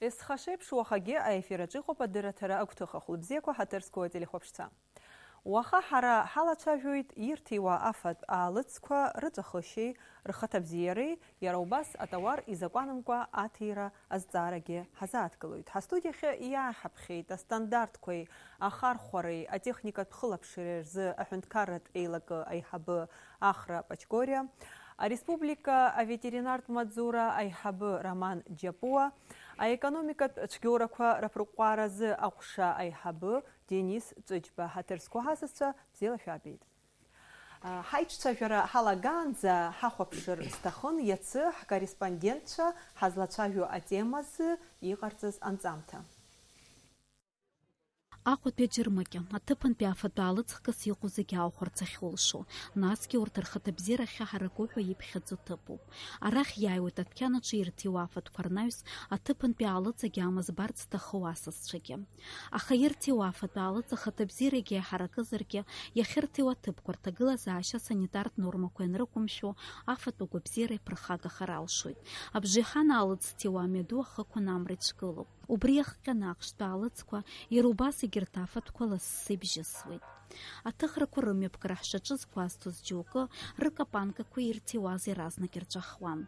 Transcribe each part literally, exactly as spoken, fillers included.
Есхашеиԥш уахагьы аефир аҿы иҟоуп адырраҭара агәҭыха. Хәылбзиақәа, ҳаҭыр зқәу ателехәаԥшцәа. Уаха ҳара ҳалацәажәоит ирҭиуа афатә аалыҵқәа рыҵәахышьеи рхаҭабзиареи, иара убас атауар изакәанымкәа аҭира азҵаарагьы ҳазааҭгылоит. Ҳастудиахьы иааҳаԥхьеит астандартқәеи ахархәареи атехникатә хылаԥшреи рзы аҳәынҭқарратә еилакы аиҳабы Ахра Пачкориа, ареспублика аветеринартә маҵзура аиҳабы Роман Џьапуа, аекономикатә цәгьоурақәа раԥырҟәҟәаразы аҟәша аиҳабы Денис Ҵәыџьба. Ҳаҭыр зқәу ҳасасцәа, бзиала шәаабеит. Ҳаиҿцәажәара ҳалагаанӡа ҳахәаԥшыр сҭахын иацы ҳкорреспондентцәа ҳазлацәажәо атемазы иҟарҵаз анҵамҭа. Аҟәатәи аџьармыкьа, аҭыԥантәи афатә аалыҵ хкыс иҟоу зегьы аахәарц ахьулшо, насгьы урҭ рхаҭабзиара ахьаҳараку ҳәа иԥхьаӡо ҭыԥуп. Арахь иааиуеит адәқьанаҿы ирҭиуа афатәқәа рнаҩс, аҭыԥантәи аалыҵ агьама збарц зҭаху асасцәагьы. Аха ирҭиуа афатә аалыҵ ахаҭабзиарагьы иаҳаракызаргьы, иахьырҭиуа аҭыԥқәа рҭагылазаашьа асанитартә нормақәа ианрықәымшәо, афатә агәабзиара иԥырхагахар алшоит. Абжеиҳан аалыҵ зҭиуа амҩаду ахықәан амра ицәгылоуп. Убри иахҟьаны ахәшәтәы аалыҵқәа, иара убас егьырҭ афатәқәа лассы ибжьысуеит. Аҭыхрақәа рымҩаԥгара ҳшаҿыз гәазҭоз џьоукы, рыкапанкақәа ирҭиуаз иаразнак ирҵәахуан.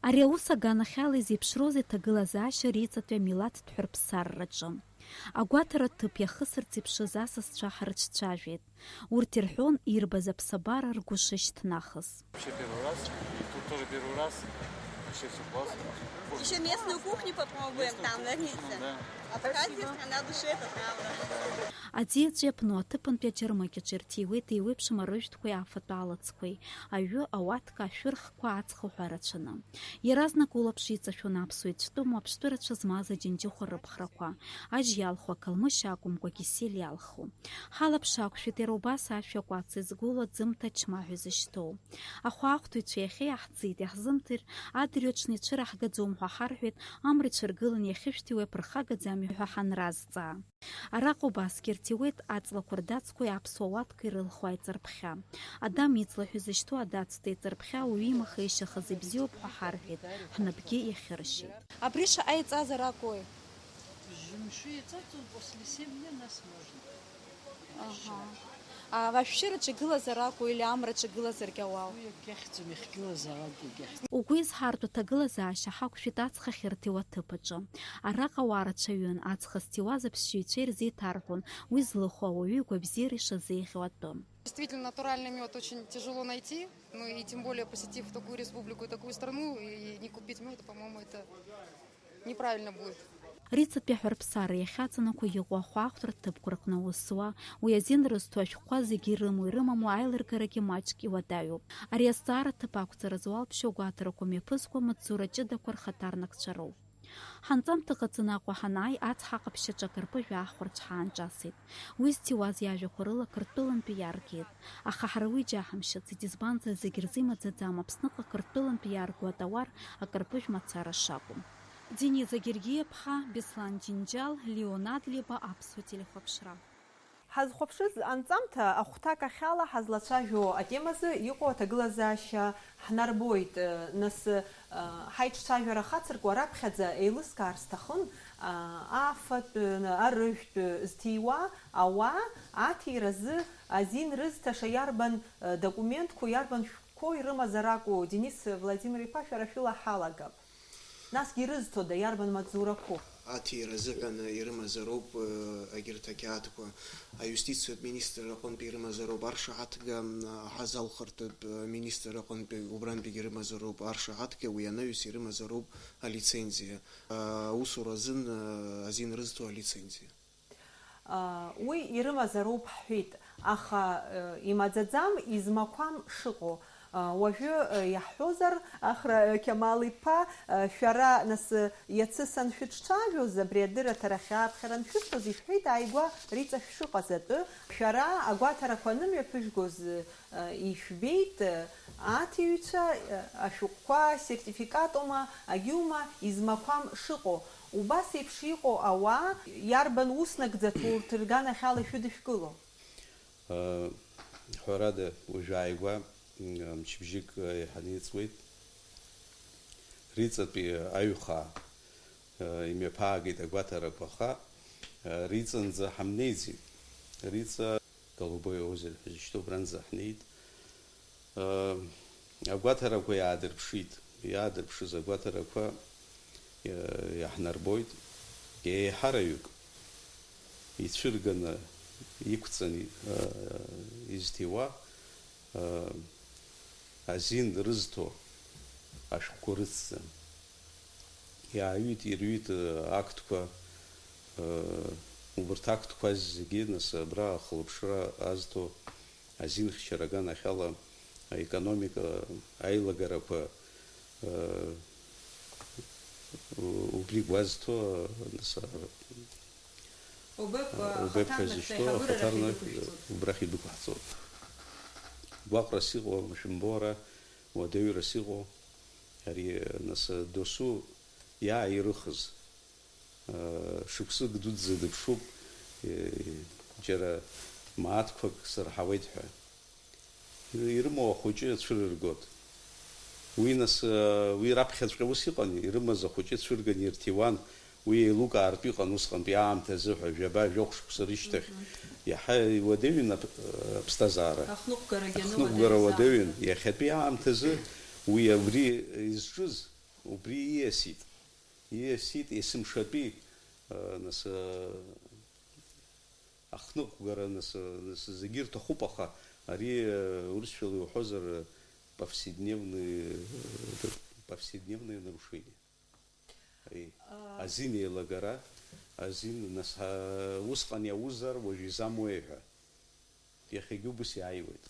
Ари аус аганахьала изеиԥшроузеи аҭагылазаашьа риҵатәи амилаҭтә ҳәырԥсарраҿы? Агәаҭара ҭыԥ иахысырц иԥшыз асасцәа ҳрыҿцәажәеит. Урҭ ирҳәон ирбаз аԥсабара ргәы шышьҭнахыз. Вообще первый раз, и тут тоже первый раз. Вообще всё классно. Ещё местную кухню попробуем там, на Ницце. Да. Абхазия, страна души, это правда. Аӡиаҵәи апну аҭыԥантәи аџьармыкьаҿ ирҭиуеит еиуеиԥшым арыжәтәқәеи афатә алаҵқәеи, аҩы, ауатка, ашәырхқәа, аҵх уҳәа рацәаны. Иаразнак улаԥш иҵашәон аԥсуа ицәтәым уаԥштәы рацәа змаз аџьынџьыхәа рыԥхрақәа, ажь иалху ақалмышь акәымкәа, кисиль иалху. Ҳалаԥш ақәшәеит иара убас ашәа кәац изгәылоу аӡымҭа ачмаҳә изышьҭоу. Ахәаахәҭыҩцәа иахьа иаҳӡеит, иаҳзымҭеит, адырҩаҽны ицәыраҳгаӡом ҳәа ҳарҳәеит, амра ицәыргылан иахьышәҭиуа иаԥырхагаӡами ҳәа ҳанразҵаа. Араҟа убасгьы ирҭиуеит аҵлақәа рдацқәеи аԥсуа уаткеи ирылху аиҵарԥхьа. Адам иҵла ҳәа изышьҭоу адацҭа еиҵарԥхьа уаҩы имаха ишьахаз ибзиоуп ҳәа ҳарҳәеит, ҳнапгьы иахьыршьеит. Абри шаҟа еиҵазар акәуеи? Жьымши еиҵаҵо, после семь дней нас можно. Аҳа. А, ашәшьыраҿы игылазар акәу, или амраҿы игылазаргьы ауау? Уи агьахьӡом, иахьгылазаалак агьахьӡом. Угәы изҳартә аҭагылазаашьа ҳақәшәеит аҵх ахьырҭиуа аҭыԥ аҿы. Араҟа ауаа рацәаҩын, аҵх зҭиуаз аԥсшьаҩцәа ирзеиҭарҳәон уи злыху ауаҩы игәабзиара ишазеиӷьу атәы. Действительно, натуральный мёд очень тяжело найти. Ну и тем более, посетив такую республику и такую страну, и не купить мёда, по-моему, это неправильно будет. Риҵатәи аҳәарԥсара иахьаҵанакуа иҟоу ахәаахәҭра ҭыԥқәа рҟны аус зуа, уи азин рызҭо ашәҟәқәа зегьы ирымоу-ирымаму аилыргарагьы маҷк иуадаҩуп. Ари азҵаара ҭыԥ ақәҵара зуалԥшьоу агәаҭарақәа мҩаԥызго амаҵзура ҷыдақәа рхаҭарнакцәа роуп. Ҳанҵамҭа ҟаҵаны Аҟәа ҳанааи, ацҳа аҟаԥшьаҿы акырпыжә аахәарч ҳаанҿасит. Уи зҭиуаз иажәақәа рыла Қырҭтәылантәи иаргеит. Аха ҳара уи џьаҳамшьацызт, избанзар, зегь рзы имаӡаӡам Аԥсныҟа Қырҭтәылантәи иаарго атауар акырпыжә мацара шакәу. Дениза Гергиа-ԥҳа, Беслан Џьынџьал, Леон Адлеиба, Аԥсуа телехәаԥшра. Ҳазхәаԥшыз анҵамҭа ахәҭак ахьала ҳазлацәажәо атемазы иҟоу аҭагылазаашьа ҳнарбоит, нас, ҳаиҿцәажәара хацыркуа раԥхьаӡа еилыскаар сҭахын, афатә, арыжәтә зҭиуа ауаа аҭиразы азин рызҭаша иарбан документқәоу, иарбан шәҟәқәоу ирымазар акәу, Денис Владимир-иԥа, шәара шәыла ҳалагап. Насгьы ирызҭода, иарбан маҵзурақәоу? Аҭира азыҳәан ирымазароуп, э, егьырҭ ақьаадқәа. Аиустициатә министр аҟынтәи ирымазароуп аршаҳаҭга, м, аҳазалхыртәатә, э, министр аҟынтәи убрантәигьы ирымазароуп аршаҳаҭга, уи анаҩс ирымазароуп алицензиа. Аусура азын, э, азин рызҭо алицензиа. Уи ирымазароуп ҳҳәеит, аха, э, имаӡаӡам, измақәам шыҟоу. Уажәы, э, иаҳҳәозар, Ахра, э, Қьамал-иԥа, э, шәара, нас, э, иацы саншәыҿцәажәоз, абри адырраҭара ахьааԥхьара аншәышьҭоз, ишәҳәеит, ааигәа риҵа шәшыҟаз атәы. Шәара агәаҭарақәа анымҩаԥыжәгоз, э, ишәбеит, э, аҭиҩцәа, э, ашәҟәқәа, асертификатума, агьиума, измақәам шыҟоу. Убас еиԥш иҟоу ауаа иарбан ус нагӡаҭоу урҭ рганахьала ишәыдышәкыло? Ҳәарада, уажәааигәа Мчыбжьык еиҳаны иҵуеит. Риҵатәи аҩхаа имҩаԥаагеит агәаҭарақәа, аха риҵанӡа ҳамнеиӡеит. Риҵа Голубое озеро ҳәа зышьҭоу убранӡа ҳнеит. Агәаҭарақәа иаадырԥшит. Иаадырԥшыз агәаҭарақәа иаҳнарбоит. Еиҳараҩык ицәырганы иқәҵаны изҭиуа азин рызҭо ашәҟәқәа рыцҵан. Иааҩит, ирҩит, э, актқәа, э, убарҭ актқәа зегьы, нас, абра ахылаԥшра азҭо азинхьчара аганахьала аекономика аилагарақәа, э, у-, убри гәазҭо, нас, а, ОБЭП, а, ОБЭП ҳәа зышьҭоу ахаҭарнак ахаҭарнак, э, убрахь идәықәшәҵоит. Убрахь идәықәаҳҵоит. Гәаҟрас иҟоу, шәымбо ара, уадаҩрас иҟоу, ари, э, нас, досу иааирыхыз, э, шықәсык дуӡӡа дыԥшуп, э, џьара мааҭқәак сырҳауеит ҳәа. Ирымоу ахәыҷы ацәырыргоит. Уи нас, уи раԥхьаҵәҟьа ус иҟан, ирымаз ахәыҷы цәырган ирҭиуан, уи еилукаартә иҟан усҟантәи аамҭазы ҳәа, жәаба-жәохә шықәса рышьҭахь. Мгм. Иаҳа иуадаҩын ап-, аԥсҭазаара. Ахныҟәгарагьы Ахныҟәгара анылада уадаҩын. Иахьатәи аамҭазы уи абри изҿыз, убри ииасит. Ииасит есымшатәи, нас, ахныҟәгара, нас, нас зегьы ирҭахуп, аха ари, э, урысшәала иуҳәозар, э, повседневный, э, повседневное нарушение. Ари, А. Азин еилагара, азин, нас, а, усҟан иаузар, уажә изамуеи ҳәа. Иахьагьы убыс иааиуеит.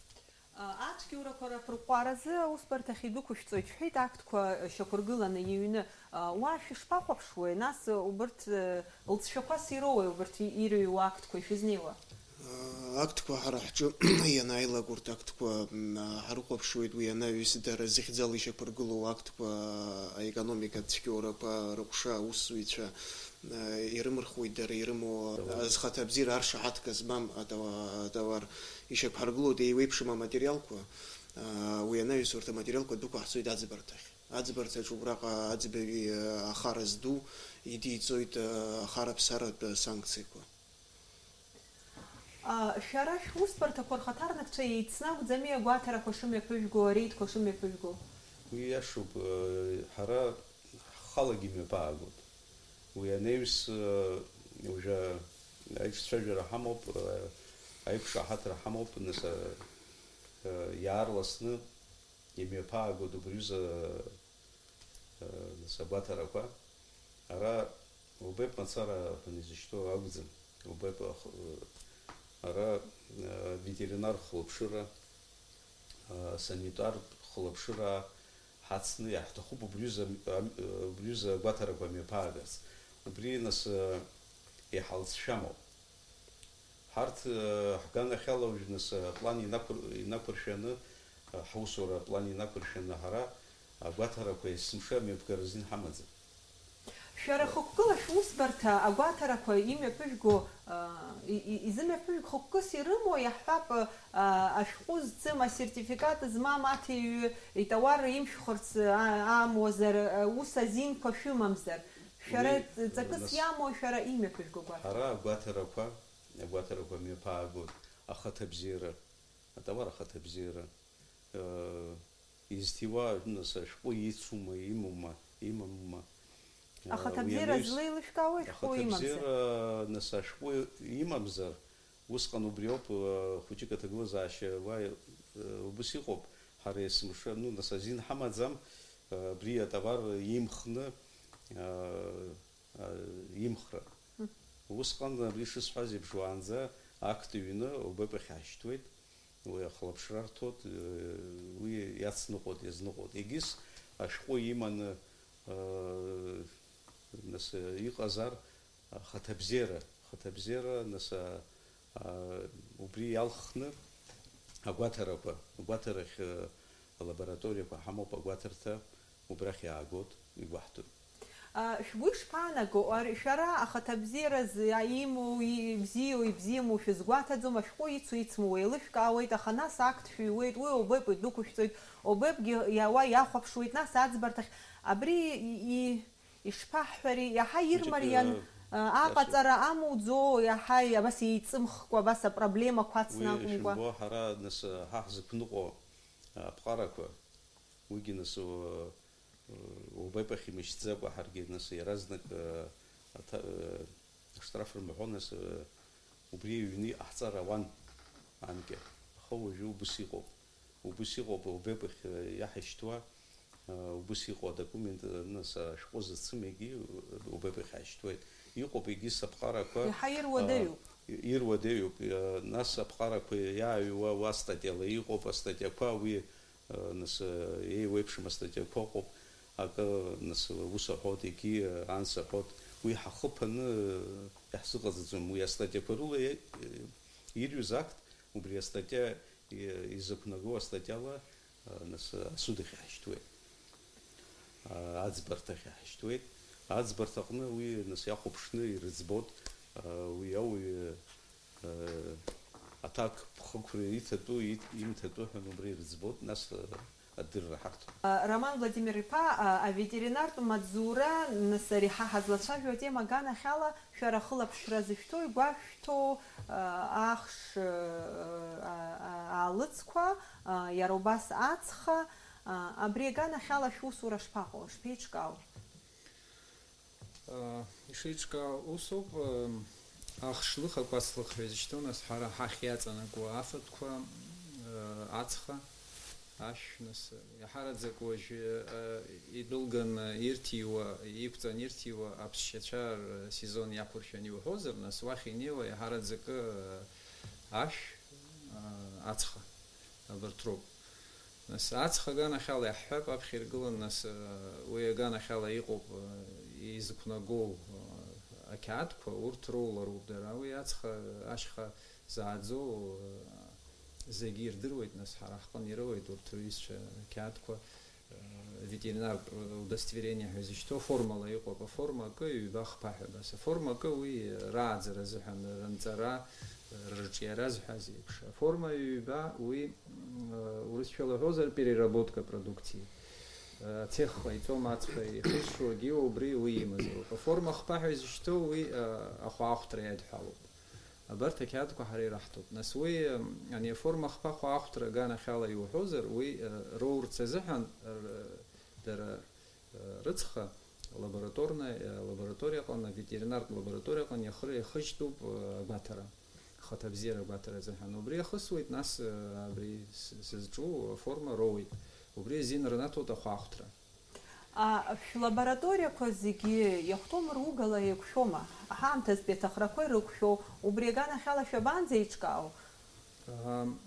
А, ацәгьоурақәа рахырҟәҟәаразы аусбарҭахь идәықәышәҵоит шәҳәеит, актқәа шьақәыргыланы иҩны. А, уа шәышԥахәаԥшуеи, нас, убырҭ, э, лҵшәақәас ироуеи убырҭ и-, ирыҩуа актқәа ишәызнеиуа? Актқәа ҳара ҳҿы ианааилак, урҭ актқәа, м, ҳарыхәаԥшуеит, уи анаҩс дара зыхьӡала ишьақәыргылоу актқәа, аекономикатә цәгьоурақәа рыҟәша аусзуҩцәа, э, ирымырхуеит, дара ирымоу, э, зхаҭабзиара аршаҳаҭга змам атауа-, атауар ишьақәҳаргылоит еиуеиԥшым аматериалқәа, э, уи анаҩс урҭ аматериалқәа дәықәаҳҵоит аӡбарҭахь. Аӡбарҭаҿ убраҟа аӡбаҩи, э, ахара зду идиҵоит, э, ахараԥсаратә санкциақәа. А, шәара шәусбарҭақәа рхаҭарнакцәа еицнагәӡами агәаҭарақәа шымҩаԥыжәго, арейдқәа шымҩаԥыжәго? Уи иашоуп, э, ҳара ҳхалагьы имҩаԥаагоит. Уи анаҩс, э, уажәы аиҿцәажәара ҳамоуп, э, аиқәшаҳаҭра ҳамоуп, нас, э, э, иаарласны имҩаԥаагоит убри аҩыза, э, нас, агәаҭарақәа. Ара ОБЭП мацара ҳәа изышьҭоу акәӡам. ОБЭП ах-, ара, э, ветеринар хылаԥшыра, э, санитартә хылаԥшыра ҳацны иаҳҭахуп убри аҩыза, ам-, э, убри аҩыза агәаҭарақәа мҩаԥаагарц. Убри, нас, э, иҳалҵшәа амоуп. Ҳарҭ, э, ҳганахьала уажә, нас, аплан инақәыр-, инақәыршәаны, э, ҳусура аплан инақәыршәаны ҳара агәаҭарақәа есымша мҩаԥгара азин ҳамаӡам. Шәара хықәкыла шәусбарҭа агәаҭарақәа имҩаԥыжәго, а, и-, и-, изымҩаԥыжәго хықәкыс ирымоу, иаҳҳәап, а, ашәҟәы зцым, асертификат змам аҭиҩы итауар имшәхырц, а, амуазар, а, ус азинқәа шәымамзар? Шәара уи, ҵакыс нас, иамоу шәара имҩаԥыжәго агәаҭара? Ҳара агәаҭарақәа, агәаҭарақәа мҩаԥаагоит ахаҭабзиара, атауар ахаҭабзиара, э, изҭиуа, нас, ашәҟәы ицума, имоума, имамума. Э, Ахаҭабзиара уи анаҩс-, злеилышәкаауеи ашәҟәы имамзар? Ахаҭабзиара, нас, ашәҟәы имамзар, усҟан убри ауп, э, хәыҷык аҭагылазаашьа уа, э, убыс иҟоуп, ҳара есымша, ну, нас, азин ҳамаӡам, э, абри атовар имхны, э, э, имхра. Мгм. Усҟан, абри шысҳәаз еиԥш, уаанӡа акт ҩны ОБЭП ахь ҳашьҭуеит. Уи ахылаԥшра рҭоит, э, уи иацныҟәоит, иазныҟәоит. Егьыс ашәҟәы иманы, э, нас, э, иҟазар, ахаҭабзиара, ахаҭабзиара, нас, а, а, убри иалхны агәаҭарақәа, агәаҭарахь, э, алабораториақәа ҳамоуп, агәаҭарҭа убрахь иаагоит, игәаҳҭоит. Шәгәы ишԥаанаго, ари шәара ахаҭабзиараз имоу, ибзиоу, ибзиаму шәызгәаҭаӡом, ашәҟәы ицу, ицму еилышәкаауеит, аха нас ақҭ шәыҩуеит, уи ОБЕП идәықәышәҵоит, ОБЕПгьы иа-, уа иахәаԥшуеит, нас аӡбарҭахь. Абри и-, и-, ишԥаҳҳәари, иаҳа Хәыҷык, ирмариан, э, а, иашоуп. Аҟаҵара амуӡо, иаҳа и-, абас еиҵымхкәа, абас апроблемақәа ацны Уи акәымкәа. Шәымбо, ҳара, нас, ҳа ҳзықәныҟәо аԥҟарақәа, уигьы, нас, у-, ОБЕП ахь имышьҭӡакәа ҳаргьы, нас, иаразнак, э, аҭа-, э, аштраф рымҳәо, нас, э, убри аҩны иҟаҳҵар ауан анкьа. Аха уажәы убыс иҟоуп. Убыс иҟоуп ОБЕП ахь, э, иаҳашьҭуа, э, убыс иҟоу адокумент, э, нас, ашәҟәы зыцым егьи, э, ОБЕП ахь иаашьҭуеит. Иҟоуп егьи саԥҟарақәа, Иаҳа ируадаҩуп. э, и-, ируадаҩуп. Э, нас аԥҟарақәа иааҩуа уа статиала иҟоуп, астатиақәа уи Нас, еиуеиԥшым астатиақәа ыҟоуп, акы, нас, ус аҳәоит, егьи, анс аҳәоит, уи ҳахыԥаны иаҳзыҟаҵаӡом, уи астатиақәа рыла, ирҩыз акт, убри астатиа, изықәнаго астатиала, нас, асуд ахь иаҳшьҭуеит, аӡбарҭахь иаҳшьҭуеит, аӡбарҭаҟны уи, нас, иахәаԥшны ирыӡбоит, уи ауаҩы, Аҭак ԥхықәра иҭатәу, ит-, имҭатәу ҳәа убра ирыӡбоит, нас, адырра ҳарҭоит. Роман Владимир-иԥа, аветеринартә маҵзура, нас, ари ҳа ҳазлацәажәо атема аганахьала шәара ахылаԥшра зышәҭо, игәашәҭо, ахш, аалыцқәа, иара убас ацха, абри аганахьала шәусура шԥаҟоу, шԥеиҿкаау? Ишеиҿкаау усоуп, ахш лыха, акәац лыха ҳәа изышьҭоу, нас, ҳара ҳахь иаҵанакуа афатәқәа, ацха, ашә, нас, иаҳараӡак уажәы идәылганы ирҭиуа, иқәҵаны ирҭиуа аԥсшьацәа рсезон иақәыршәаны иуҳәозар, нас, уахь инеиуа иаҳараӡакы ашә, ацха. Абарҭ роуп. Нас, ацха аганахьала иаҳҳәап, аԥхьа иргылан, нас, уи аганахьала иҟоуп, изықәнагоу, ақьаадқәа, урҭ роулароуп дара. Уи ацха ашьха зааӡо, зегьы ирдыруеит, нас, ҳара ҳҟны ирауеит урҭ рҩызцәа ақьаадқәа, ветеринартә удостоверение ҳәа изышьҭоу формала иҟоуп. Аформа акы, ҩба, хԥа ҳәа абас. Аформа акы уи рааӡара азыҳәан, рынҵара, рырҿиара зҳәаз еиԥш. Аформа ҩба уи, урысшәала уҳәозар, переработка продукции. Ацех ҟаиҵом, ацха ихызшогьы убри уи имазароуп. Аформа хԥа ҳәа изышьҭоу уи ахәаахәҭра иадҳәалоуп. Абарҭ ақьаадқәа ҳара ираҳҭоит. Нас уи, ани аформа хԥа хәаахәҭра аганахьала иуҳәозар, уи, э, роурц азыҳәан, р-, дара, э, рыцха лабораторна, э, лабораториаҟны, аветеринартә лабораториаҟны иахыр-, иахыжьтәуп, э, агәаҭара, ахаҭабзиара агәаҭара азыҳәан. Убри иахысуеит, нас, э, абри с-, сызҿу аформа роуеит. Убри азин рнаҭоит ахәаахәҭра. А, шәлабораториақәа зегьы иахәҭоума, ругала еиқәшәома? Аҳамҭазтәи аҭахрақәа ирықәшәоу, убри аганахьала шәабанӡеиҿкаау? Ам,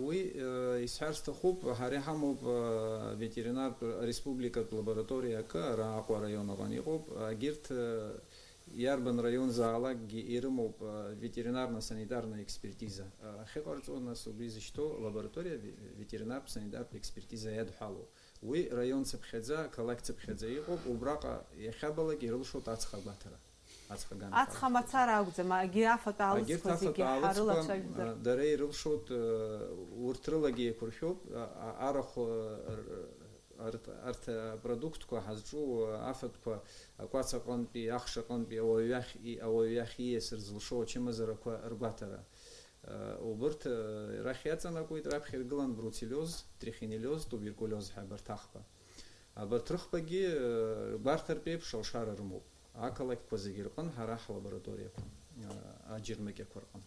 уи, э, исҳәар сҭахуп, ҳара иҳамоуп, э, ветеринартә республикатә лабораториа акы, ара Аҟәа араион аҟны иҟоуп. Егьырҭ, э, иарбан раионзаалакгьы ирымоуп, э, ветеринарно-санитарная экспертиза. Э, ахьыҟарҵо, нас, убри зышьҭоу лабораториа ве-, ветеринартә санитартә експертиза иадҳәалоуп. Уи раион цыԥхьаӡа, қалақь цыԥхьаӡа иҟоуп, убраҟа иахьабалак ирылшоит ацха агәаҭара, ацха аганахьала. Ацха мацара акәӡам, егьи афатә Егьырҭ аалыҵқәа афатә зегьы аалыҵқәа, ҳарылацәажәозар. А, дара ирылшоит, а, урҭ рылагьы еиқәыршәоуп, а, а, арахә, а, р-, арҭ, арҭ апродуктқәа ҳазҿу, а, афатәқәа, акәац аҟынтәи, ахш аҟынтәи, ауаҩ иахь и-, ауаҩ иахь ииасыр зылшо ачымазарақәа ргәаҭара. Убырҭ рахь иаҵанакуеит, раԥхьа иргылан бруцеллез, трихинеллез, туберкулез ҳәа абарҭ ахԥа. Абарҭ рыхԥагьы гәарҭартә еиԥш алшара рымоуп. Ақалақьқәа зегьы рҟын ҳара ҳлабораториақәа, аџьармыкьақәа рҟын.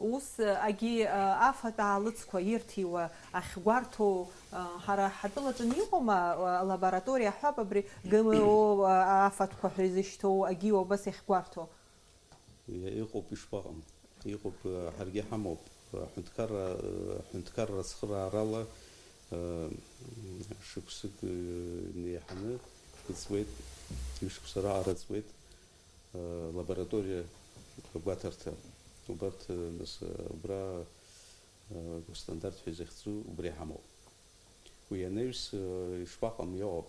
Ус, агьи, афатә аалыҵқәа ирҭиуа ахьгәарҭоу, ҳара ҳтәылаҿы иҟоума, лабораториа ҳҳәап, абри Г М О афатәқәа ҳәа изышьҭоу, агьи убас иахьгәарҭо? Иа-, иҟоуп, ишԥаҟам? Иҟоуп, э, ҳаргьы ҳамоуп. Аҳәынҭқарра, э, аҳәынҭқарра ацхыраарала, э, шықәсык, э, инеиҳаны иҵуеит, ҩышықәса раҟара ҵуеит, э, лабораториа агәаҭарҭа. Убарҭ, э, нас, э, убра, э, госстандарт ҳәа изыхьӡу убри ҳамоуп. Уи анаҩс, э, ишԥаҟам, иҟоуп,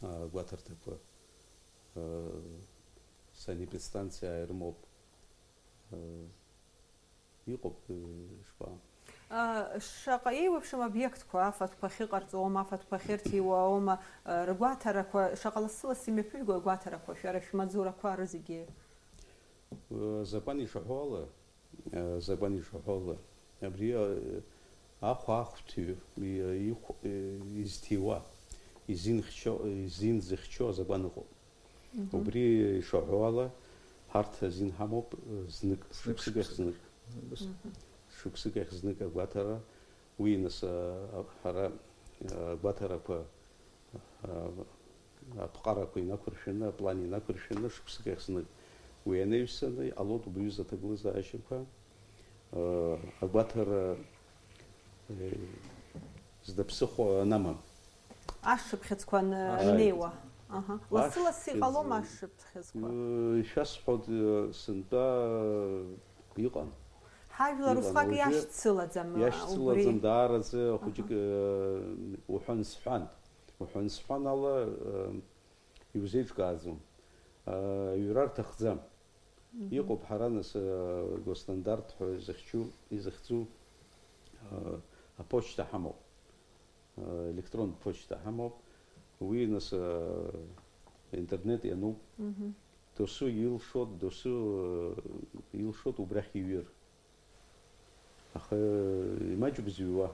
э, агәаҭарҭақәа. Санепидстанциа ирымоуп. Иҟоуп, ишԥа. Шаҟа еиуеиԥшым обиектқәа, афатәқәа ахьыҟарҵо аума, афатәқәа ахьырҭиуа аума, ргәаҭарақәа, шаҟа лассы-лассы имҩаԥыжәго агәаҭарақәа, шәара шәмаҵурақәа рызегьы? Азакәан ишаҳәо ала, азакәан ишаҳәо ала, абри ахәа ахәҭҩы изҭиуа, изинхьчо, изинзыхьчо азакәан ыҟоуп. Убри ишаҳәо ала, ҳарҭ азин ҳамоуп, знык, шықәсык ахь знык. Шықәсык ахь знык агәаҭара, уи нас, ҳара агәаҭарақәа, аԥҟарақәа инақәыршәаны, аплан инақәыршәаны, шықәсык ахь знык. Уи анаҩсаны, иҟалоит убри аҩыза аҭагылазаашьақәа, агәаҭара, зда ԥсыхәа анамам. Ашшыԥхьыӡқәа ан-, аннеиуа. Аҳа. Лассы-лассы иҟалома ашшыԥхьыӡқәа? Ишәасҳәоит, сынтәа иҟан. Ҳажәлар усҟак иашьцылаӡам, иашьцылаӡам, даараӡа хәыҷык уҳәан-сҳәан. Уҳәан-сҳәан ала иузеиҿкааӡом. Аҩра рҭахӡам. Иҟоуп ҳара нас, госстандарт ҳәа изыхьчу, изыхьӡу аԥошьҭа ҳамоуп. Електронтә ԥошьҭа ҳамоуп. Уи нас интернет иануп. Досу илшоит, досу илшоит убрахь иҩыр. Аха имаҷуп зыҩуа.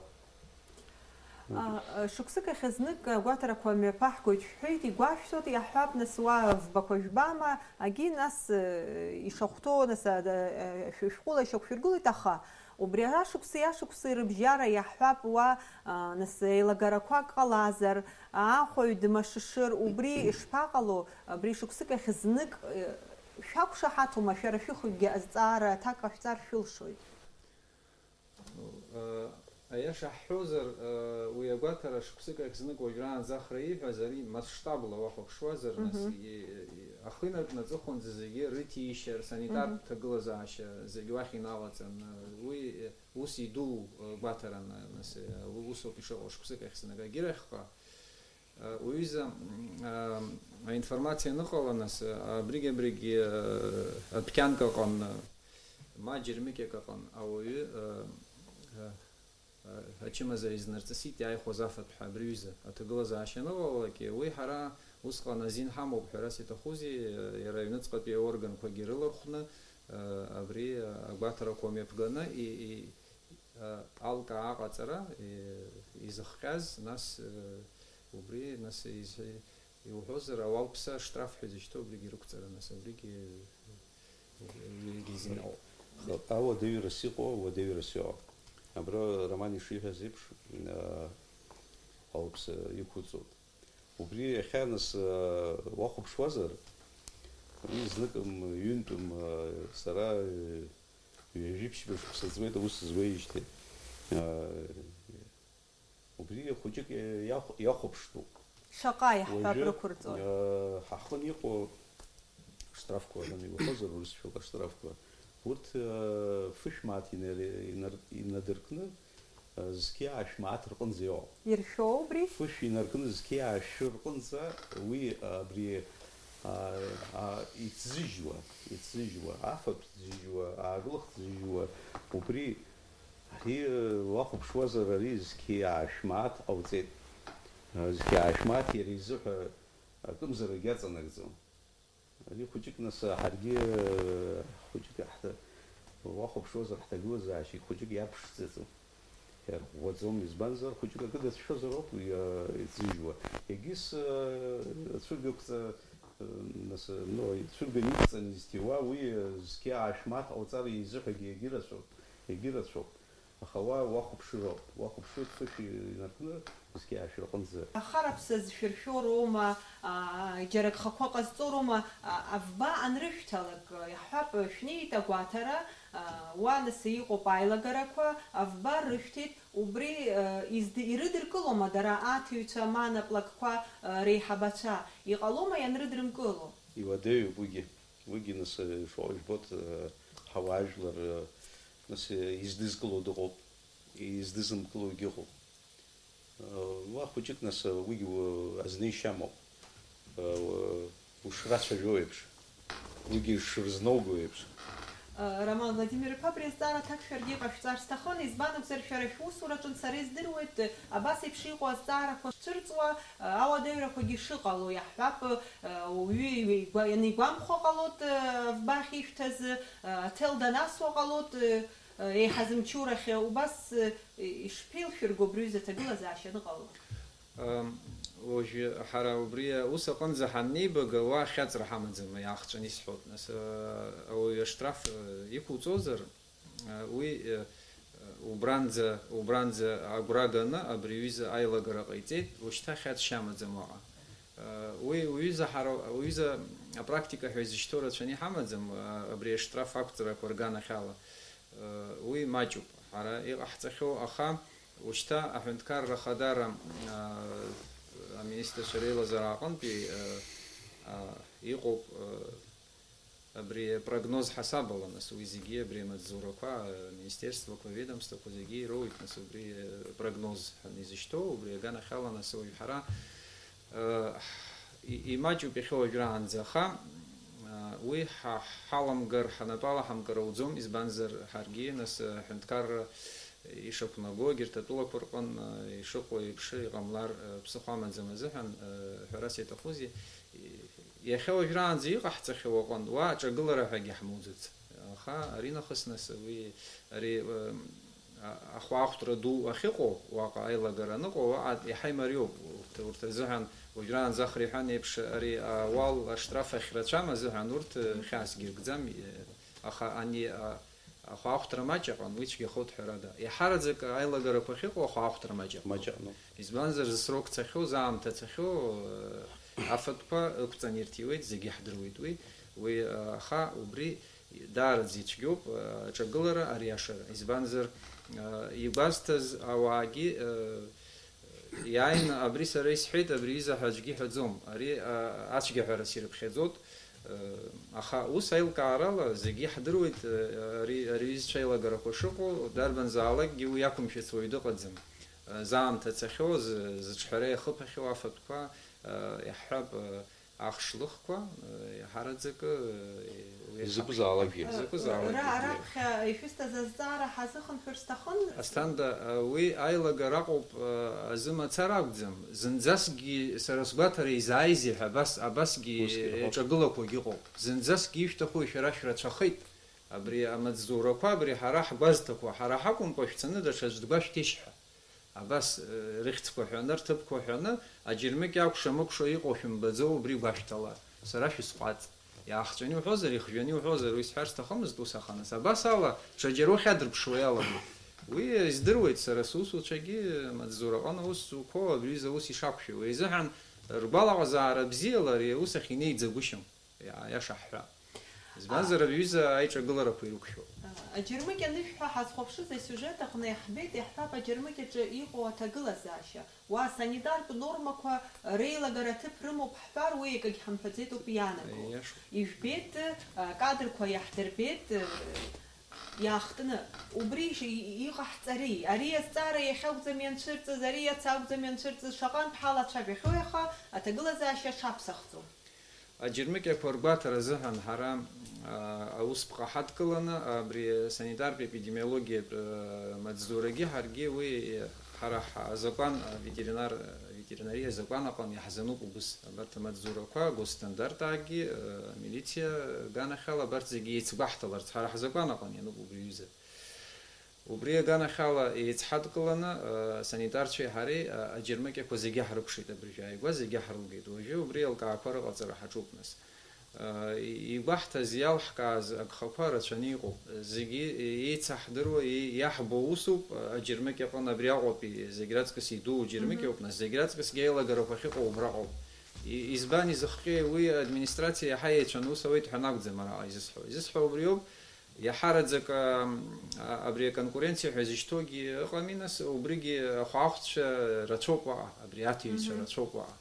Шықәсык ахь знык агәаҭарақәа мҩаԥаҳгоит шәҳәеит, игәашәҭоит, иаҳҳәап, нас уа вбақәа жәбама, агьи нас ишахәҭоу, нас шәҟәыла ишьақәшәыргылоит, аха убри ашықәси ашықәси рыбжьара иаҳҳәап, уа, нас еилагарақәак ҟалазар, аахәаҩ дмашышыр, убри ишԥаҟало, абри шықәсык ахь знык шәақәшаҳаҭума, шәара шәыхҩыкгьы азҵаара аҭак ҟашәҵар шәылшоит. Аиаша ҳҳәозар, уи агәаҭара шықәсык ахь знык уажәраанӡа Ахра ииҳәаз, ари масштабла уахәаԥшуазар, нас, ахы инаркны аҵыхәанӡа зегьы рыҭишьа, рсанитартә ҭагылазаашьа зегь уахь иналаҵан, уи ус идуу гәаҭаран, нас, усоуп ишыҟоу шықәсык ахь знык. Агьырахьҟа, Уҩыза, аинформациа аныҟала, нас, абригь-абригь адәқьанк аҟан, ма џьармыкьак аҟан ауаҩы ачымазара изнарҵысит иааихәаз афатә ҳәа абри аҩыза аҭагылазаашьа аныҟалалак, уи ҳара усҟан азин ҳамоуп ҳәарас иаҭахузеи, иара аҩныҵҟатәи аорганқәагьы рылархәны абри агәаҭарақәа мҩаԥганы и-, и-, алкаа аҟаҵара, изыхҟьаз, нас, убри, нас, из-, иуҳәозар, ауалԥса аштраф ҳәа изышьҭоу, убригьы рықәҵара, нас, убригьы, убригьы изин ауп. Ауадаҩрас иҟоу, ауадаҩрас иҟоу. Абра Роман ишиҳәаз еиԥш, ауалԥса иқәуҵоит. Убри иахьа, нас, уахәаԥшуазар, уи зныкым, ҩынтәым, сара, Ҩажәи ԥшьба шықәса ҵуеит аус зуеижьҭеи. Убри хәыҷык иахә-, иахәаԥштәуп. Шаҟа иаҳҳәап, уажәы, рықәырҵоит? Ҳахын иҟоу аштрафқәа ҳәа иуҳәозар, урысшәала аштрафқәа. Урҭ фышә мааҭ инар-, инар-, инадыркны, зқьи ааишә мааҭ рҟынӡа иҟоуп. Иршәоу убри? Фышә инаркны зқьи ааишәы рҟынӡа уи абри, а, а, иҭзыжьуа, иҭзыжьуа, афатә ҭзыжьуа, аагылахт ҭзыжьуа, убри, ари, уахәаԥшуазар, ари зқьи ааишә мааҭ ҟауҵеит. Зқьи ааишә мааҭ иара изыҳәа акымзаракгьы аҵанакӡом. Ари хәыҷык, нас, ҳаргьы, хәыҷык ҳҭа-, уахәаԥшуазар, ҳҭагылазаашьагь хәыҷык иаԥшӡаӡом, иарӷәӷәаӡом, избанзар, хәыҷык акы дацәшәозар ауп уи, а, иӡыжьуа. Егьыс, а, ацәыргақәҵа, а, нас, ну, ицәырганы иқәҵаны изҭиуа, уи, а, зқьи ааишә мааҭ ҟауҵар изыҳәагьы егьырацәоуп, егьырацәоуп. Аха уа уахәаԥшыр ауп, уахәаԥшыр, фышә инаркны, зқьи ааишә рҟынӡа. Ахараԥса зшәыршәо роума, аа, џьара гхақәа ҟазҵо роума, а, авба анрышәҭалак, иаҳҳәап, шәнеит агәаҭара, аа, уа нас иҟоуп аилагарақәа, авба рышәҭеит, убри, а, изд-, ирыдыркылома дара аҭыҩцәа, ма анаплакқәа, а, реиҳабацәа, иҟалома ианрыдрымкыло? Иуадаҩуп уигьы. Уигьы, нас, шаҟа жәбоит, ҳауаажәлар, нас, издызкыло дыҟоуп, издызымкылогьы ыҟоуп. Уа хәыҷык, нас, уигь азнеишьа амоуп. Ушрацәажәо еиԥш, уигьы шрызноуго еиԥш. Роман Владимир-иԥа, абри азҵаара аҭак шәаргьы иҟашәҵар сҭахын, избан акәзар, шәара шәусураҿынтә сара издыруеит, абас еиԥш иҟоу азҵаарақәа шцәырҵуа, ауадаҩрақәагьы шыҟало, иаҳҳәап, уаҩы игәа-, ианигәамхо ҟалоит, авбахь ишәҭаз, аҭел данасуа ҟалоит, еиҳа зымчурахь, убас ишԥеилшәырго абри аҩыза аҭагылазаашьа аныҟало? Ам, уажәы ҳара убри аус аҟынӡа ҳаннеибага, уа ахьаҵра ҳамаӡам, иаахҵәаны исҳәоит, нас, а, ауаҩы аштраф, а, иқәуҵозар, а, уи, а, убранӡа, убранӡа агәра ганы абри аҩыза аилагара ҟаиҵеит, ушьҭа хьаҵшьа амаӡам уаҟа. А, уи уҩыза ҳара, уҩыза апрактика ҳәа изышьҭоу рацәаны иҳамаӡам, а, абри аштраф ақәҵарақәа рганахьала. Уи маҷуп, ҳара иҟаҳҵахьоу, аха ушьҭа аҳәынҭқарра ахадара, аа, аминистрцәа реилазаара аҟынтәи, аа, иҟоуп, аа, абри апрогноз ҳасабала, нас, уи зегьы, абри амаҵзурақәа, аминистерствақәа, аведомствақәа зегьы ироуит, нас, убри апрогноз ҳәа изышьҭоу, убри аганахьала, нас, уажә ҳара, Э, и-, имаҷуп иахьа уажәраанӡа, аха, э, уи ҳа-, ҳаламгар, ҳнапала ҳамкыр ауӡом, избанзар, ҳаргьы, нас, э, аҳәынҭқарра ишақәнаго, егьырҭ атәылақәа рҟын, э, ишыҟоу еиԥш иҟамлар, э, ԥсыхәа амаӡам азыҳәан, э, ҳәарас иаҭахузеи, и-, иахьа уажәраанӡа иҟаҳҵахьоу аҟынтә, уа аҿагылара ҳәагьы ҳмоуӡац. Аха аринахыс, нас, уи, ари, э, а-, ахәаахәҭра ду ахьыҟоу, уаҟа аилагара аныҟоу, уаҟа иаҳа имариоуп. Урҭ, урҭ рзыҳәан, уажәраанӡа ахра иҳәан еиԥш, ари ауал аштраф ахьрацәам азыҳәан урҭ, э, хьаас гьыргӡам, э, аха ани, а, ахәаахәҭра маҷ аҟан, уи цәгьахоит ҳәарада. Иаҳараӡак аилагарақәа ахьыҟоу ахәаахәҭра маҷ аҟан. Маҷ аҟноуп. Избанзар, зсрок цахьоу, заамҭа цахьоу, э, афатәқәа ықәҵаны ирҭиуеит, зегьы иаҳдыруеит уи. Уи, э, аха убри Даараӡа ицәгьоуп, э, аҿагылара ариашара. Избанзар, э, игәазҭаз ауаагьы, э, иааины, абри сара исҳәеит, абри изаҳәа аӡәгьы иҳәаӡом. Ари, э, ацәгьаҳәарас ирыԥхьаӡоит. Э, аха ус аилкаарала зегьы иаҳдыруеит, э, ари, ари аҩызцәа аилагарақәа шыҟоу, дарбанзаалакгьы уи иақәымшәац уаҩ дыҟаӡам. Э, заамҭа цахьоу, зы-, зыҿҳәара иахыԥахьоу афатәқәа, э, иаҳҳәап, э, Ахш лыхқәа, э, иаҳараӡакы, э, уи Изакәызаалакгьы. Изакәызаалакгьы. Ра-, раԥхьа ишәысҭаз азҵаара ҳазыхынҳәыр сҭахын. Асҭанда, э, уи аилагара аҟоуп, э, азы мацара акәӡам. Зынӡаскгьы сара сгәаҭара изааизеи ҳәа абас, абасгьы Усгьы ыҟоуп. Ҿагылақәагьы ыҟоуп. Зынӡаскгьы ишәҭаху шәара шәрацәахеит. Абри амаҵзурақәа, абри ҳара ҳгәазҭақәа, ҳара ҳакәымкәа шәцаны даҽаӡә дгәашәҭишь ҳәа. Абас, э, рыхьӡқәа ҳәаны, рҭыԥқәа ҳәаны, аџьармыкьа акәша-мыкәша иҟоу шәымбаӡо убри гәашәҭала, сара шәысҟәаҵ. Иаахҵәаны иуҳәозар, ихжәаны иуҳәозар, уи сҳәар сҭахымызт, ус аха нас. Абас ала, ҽаџьара ухьадырԥшуа иалагоит. Уи издыруеит, сара сусуцәагьы амаҵзураҟны аус зуқәоу абри аҩыза аус ишақәшәо. Уи азыҳәан ргәалаҟазаара бзиала ари аус ахь инеиӡагәышьам. Иа-, аиаша ҳҳәап. Избанзар, абри аҩыза аиҿагыларақәа ирықәшәоуп. Аџьармыкьа анышә ҳәа ҳазхәаԥшыз асиужет аҟны иаҳбеит, иаҳҳәап, аџьармыкьаҿы иҟоу аҭагылазаашьа. Уа асанитартә нормақәа реилагара аҭыԥ рымоуп ҳҳәар, уи акагь ҳамҳәаӡеит ауп иаанаго. Иашоуп. Ижәбеит, а, кадрқәа иаҳдырбеит, а, иаахтны. Убри иши-, иҟаҳҵари? Ари азҵаара иахьакәӡам ианцәырҵыз, ари иац акәӡам ианцәырҵыз, шаҟантә ҳалацәажәахьоу иаха аҭагылазаашьа шаԥсахӡом. Аџьармыкьақәа ргәаҭара азыҳәан ҳара, аа, аусԥҟа ҳадкыланы, абри асанитартә епидемиологиатә, аа, маҵзурагьы ҳаргьы уи ҳара ҳазакәан, аветеринар-, аветеринариа азакәан аҟны иаҳзануп убыс. Абарҭ амаҵзурақәа госстандартаагьы, аа, амилициа аганахьала абарҭ зегьы еицгәаҳҭаларц ҳара ҳзакәан аҟны иануп убри аҩыза. Убри аганахьала еицҳадкыланы, э, санитарцәеи ҳареи, э, аџьармыкьақәа зегьы ҳрыкәшеит абыржәы ааигәа, зегьы ҳрылгеит. Уажәы убри еилкаақәа рыҟаҵара ҳаҿуп нас. Э, и-, игәаҳҭаз, иалҳкааз агхақәа рацәаны иҟоуп. Зегьы еицаҳдыруа, и-, иаҳбо усуп, э, аџьармыкьа аҟны абри Аҟәатәи зегь раҵкыс идуу џьармыкьа ауп нас, зегь раҵкысгьы аилагарақәа ахьыҟоу убраҟоуп. И-, избан изыхҟьеи уи администрациа иаҳа еицәаны ус ауеит ҳәа анакәӡам араҟа изысҳәо. Изысҳәо убриоуп, Иаҳараӡак, а, абри аконкуренциа ҳәа изышьҭоугьы ыҟами, нас, убригьы ахәаахәҭцәа рацәоуп уаҟа, абри аҭиҩцәа Мгм. рацәоуп уаҟа.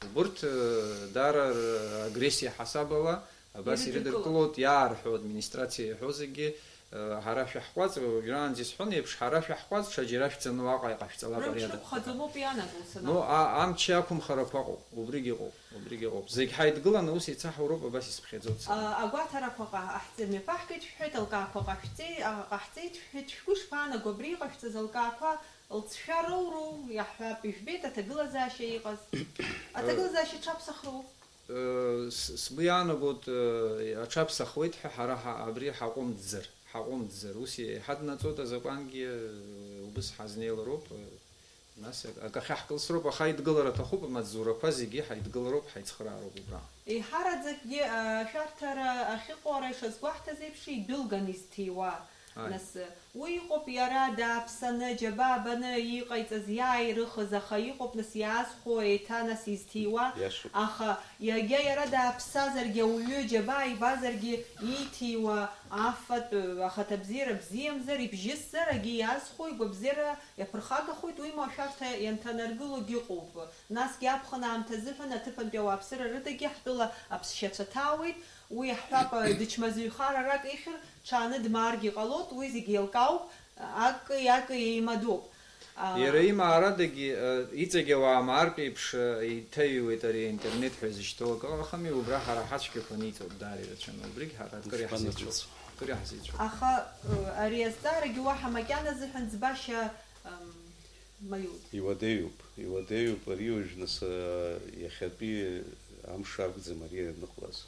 Убырҭ, э, даара рагрессиа ҳасабала, абас Ирыдыркылоит. ирыдыркылоит, иаарҳәо администрациа иаҳәо зегьы, Ҳара шәаҳҟәаҵ, уажәраанӡа исҳәон еиԥш, ҳара шәаҳҟәаҵ, ҽаџьара шәцаны уаҟа иҟашәҵалап ари адагьы. Рымч рықәхаӡом ауп иаанагоу санаа. Ну, а-, амч иақәымхарақәа ыҟоуп, убригь ыҟоуп, убригь ыҟоуп. Зегь ҳаидгыланы ус еицаҳауроуп, абас исԥхьаӡоит сара. А, агәаҭарақәа ҟа-, аҳҵ-, мҩаԥаҳгеит шәҳәеит, алкаақәа ҟашәҵеи-, а, ҟаҳҵеит шәҳәеит, шәгәы шԥаанаго абри иҟашәҵаз алкаақәа? Лҵшәа роуру, иаҳҳәап, ижәбеит аҭагылазаашьа иҟаз. Аҭагылазаашьа ҽаԥсахроуп. Э, с-, сгәы иаанагоит, э, аҽаԥсахуеит ҳәа ҳара ҳа-, абри ҳаҟәымҵӡар, ҳаҟәымҵӡар. Ус иҳаднаҵоит азакәангьы, э, убыс ҳазнеилароуп, э, нас ак-, акы ахьаҳкылсроуп, аха аидгылара аҭахуп, амаҵзурақәа зегьы ҳаидгылароуп, ҳаицхраароуп убра. Еиҳараӡакгьы, э, ашәарҭара ахьыҟоу ара ишазгәаҳҭаз еиԥш идәылган изҭиуа. Ааи. Нас, уи иҟоуп иара дааԥсаны, џьабаа баны иҟаиҵаз, иааирыхыз, аха иҟоуп, нас, иаазхәо, еиҭа, нас, изҭиуа. Иашоуп. Аха иагьа иара дааԥсазаргьы, ауаҩы џьабаа ибазаргьы, ииҭиуа афатә, ахаҭабзиара бзиамзар, ибжьысзар, агьи иаазхәо, игәабзиара иаԥырхагахоит, уимоу ашәарҭа ианҭанаргылогь ыҟоуп. Насгьы аԥхын аамҭа азыҳәан аҭыԥантәи ауааԥсыра рыдагьы ҳтәыла аԥсшьацәа ҭаауеит, уи иаҳҳәап, дычмазаҩхар арак ихьыр, ҽааны дмааргьы ҟалоит, уи зегьы еилкаауп, аки-аки еимадоуп. А, Иара имаарадагьы, э, иҵегь ауаа маартә еиԥш, э, иҭаҩуеит ари аинтернет ҳәа изышьҭоу акы ыҟахами, убра ҳара ҳацәгьақәа аниҵоит даара ирацәаны, убригь ҳара акыр иаҳзеицәоуп, Ишԥанаӡәыҵ? Акыр иаҳзеицәоуп. Аха, э, ари азҵаарагьы уаҳа макьана азыҳәан ӡбашьа, ам, маиуит. Иуадаҩуп, иуадаҩуп ари уажә нас, э, иахьатәи амш акәӡам ари аныҟалаз.